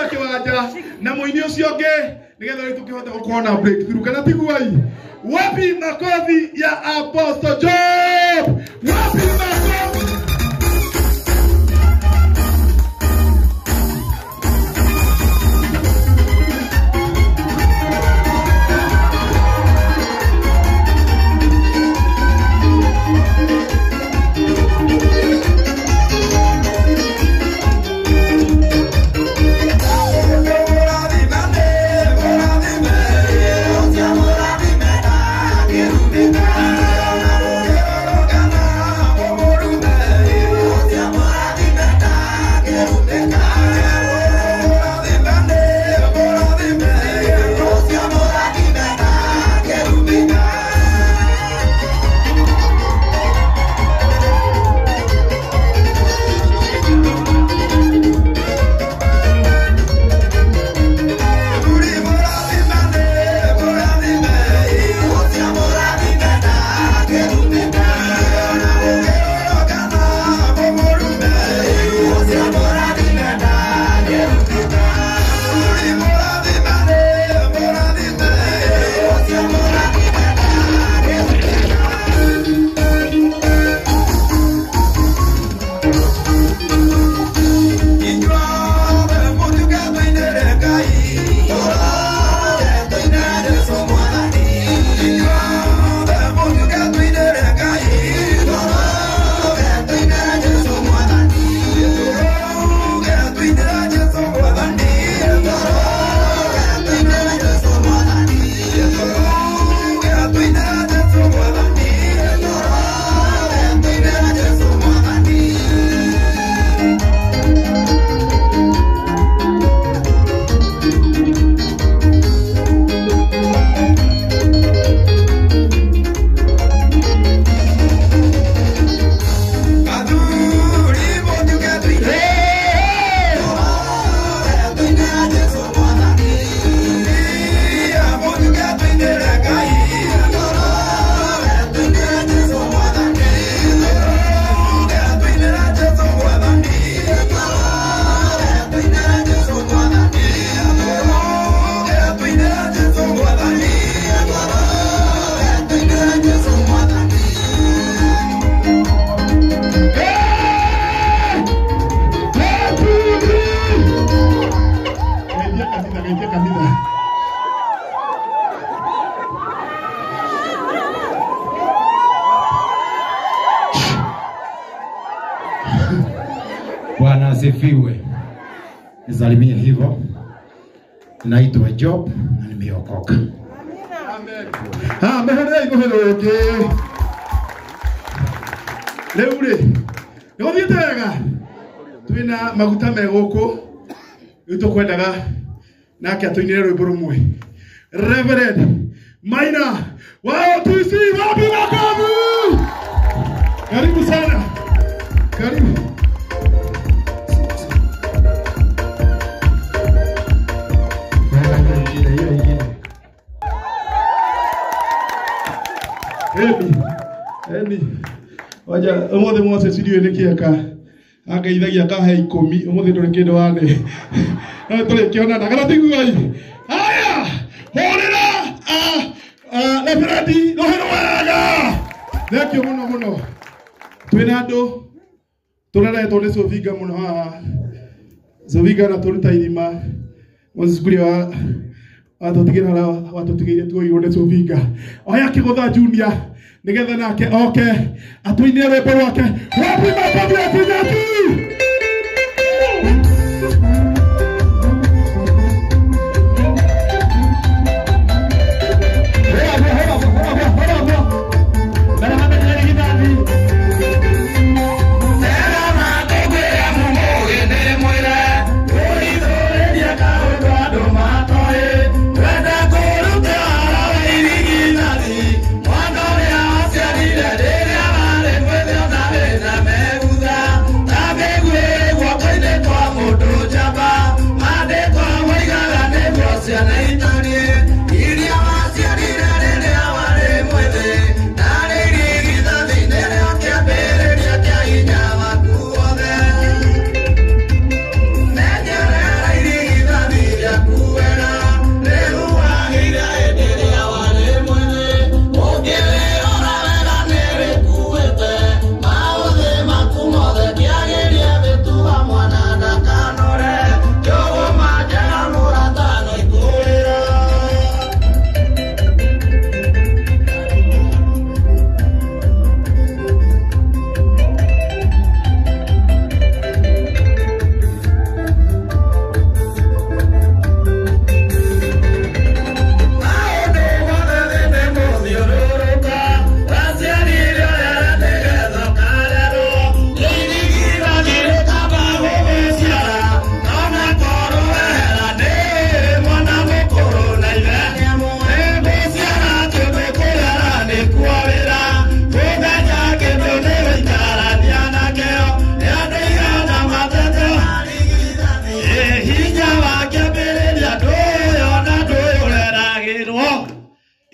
Tũhingũre kĩwanja na mũini ũcio ũngĩ nĩgetha rĩu tũkĩhote gũkorwo na breakthrough kana tiguai. Wapi makofi ya Apostle Job? Wapi makofi? Bwana asifiwe. Nisalimie hivyo. Naitwa Job na nimeokoka. Amen. Amen. Leo rĩ, nĩ gũthiĩte wega? Twĩna maguta me gũkũ, rĩu tũkwendaga nake atũinĩre rwĩmbo rũmwe. Reverend Maina wa OTC, wapi makofi? Karibu sana. Karibu. Eni, waja umuthi Moses ndiũĩ nĩkĩ eka angeithagia akahe 10 umuthi ndũrĩ kĩndũ wane no tũrĩkĩonana kana tiguai. Haya, hũrĩra Reverend rũhĩ rwega. Thengio mũno mũno. Twĩna andũ tũreretwo nĩ Sovinga mũno haha. Sovinga na tũruta irima Moses Kuria wa watũtigĩra watũtigĩire tuoirwo nĩ Sovinga. Oya Kĩgũtha Junior nigetha nake oke atũinĩre rwĩmbo rwake. Wapi makofi ya Kinyati? Amen.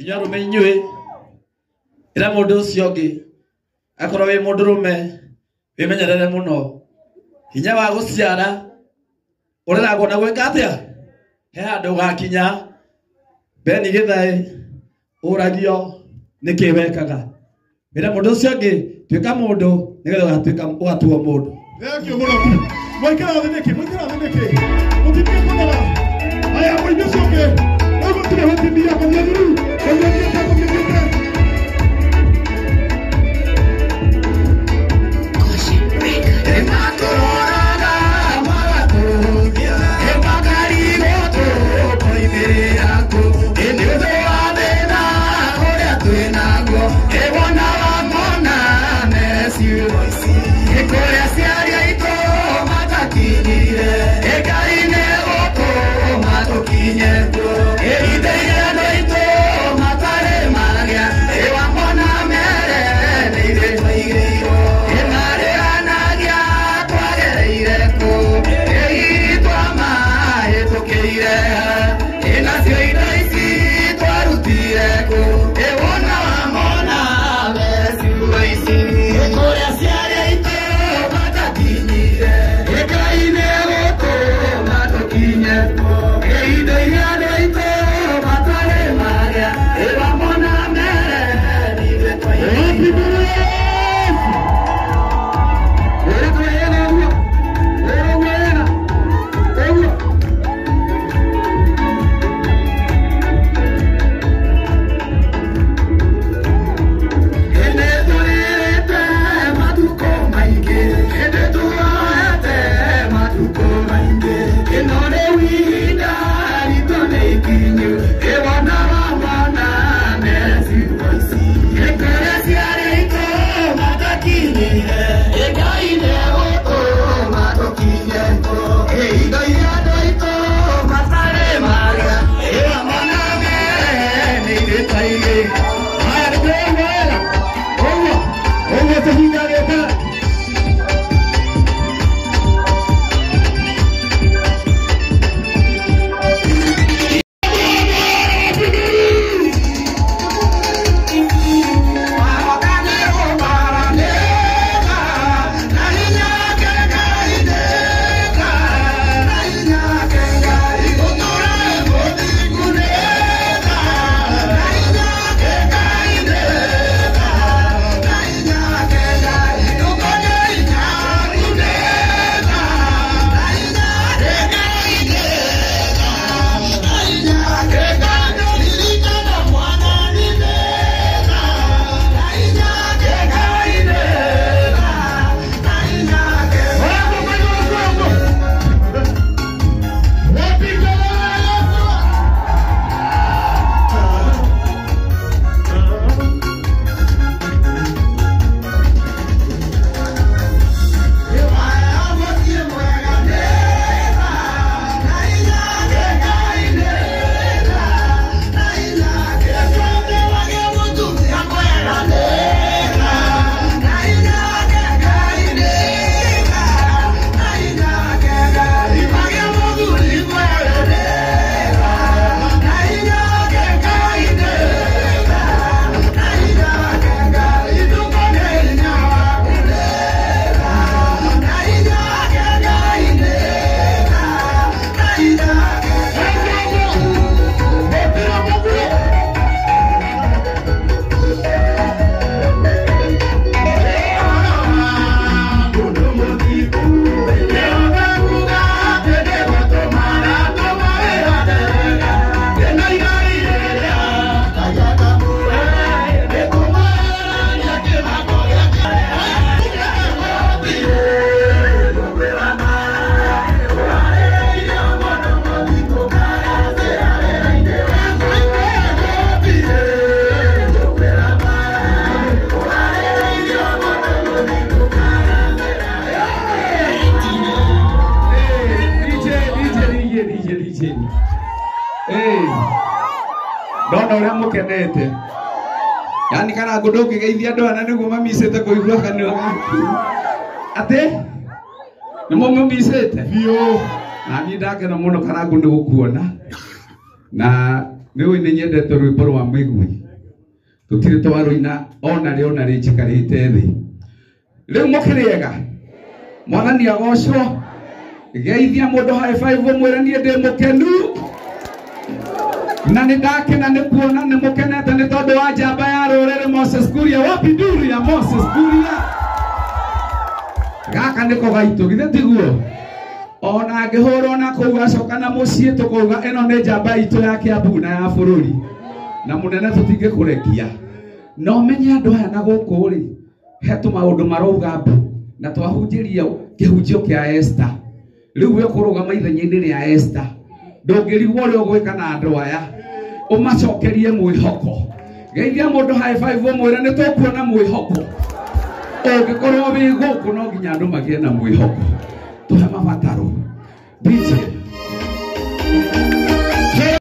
Inyuĩ arũme inyuĩ ĩra mũndũ ũcio ũngĩ akorwo wĩ mũndũrũme wĩmenyerere mũno hinya wa gũciara ũreragwo na gwĩka atĩa he handũ ũgakinya Beni Githae ũragio nĩkĩ wekaga wĩra mũndũ ũcio ũngĩ tuĩka mũndũ nĩgetha ũgatuĩka ũgatuo mũndũ. Thank you mũno. Mwaikara thĩ nĩkĩ? Mwaikara thĩ nĩkĩ? Mũtindie kũnora. Aya mũini ũcio ũngĩ. Rĩu gũtirĩ gũtindia mũthiĩ thuru. Mũthiĩ mũthiĩte. Ndona uria mukenete yani kana ngå ndå ngä geithia andå ana nä guo mamicä te kå igua kanua gaku atä nä mo mamicä te biå na niä ndakena må no Karangå nä gå kuona na nä å nä nyendete rwä mbo rwa mä igui Tutire twaruina ona ri ona ri njikarite thi. Riu mukiriega. Mwathani agocwo. Geithia mundu high five umwire nie ndi mukenu. Na nĩ ndakena nĩ kuona nĩ mũkenete nĩ tondũ wa njamba ya rũrĩrĩ Moses Kuria. Wapi nduru ya Moses Kuria? Gaka nĩko gaitũ githĩ tiguo? Ona angĩhũrwo na kũu acoka na mũciĩ tũkauga ĩno nĩ njamba itũ ya Kiambu na ya bũrũri. Na mũnene tũtingĩkũrekia. Na ũmenye andũ aya na gũkũ rĩ, he tũmaũndũ marauga mbu na twahunjĩria kĩhunjio kĩa Esther. Rĩu we ũkũrũgama ithenya-inĩ rĩa Esther. Ndũngĩrigwo ũrĩa ũgwĩka na andũ aya. Ũmacokerie mwĩhoko. Geithia mũndũ high five ũmwĩre nĩ tũkuona mwĩhoko. Ũngĩkorwo wĩ gũkũ no nginya andũ magĩe na mwĩhoko. Tũhe mabataro. DJ.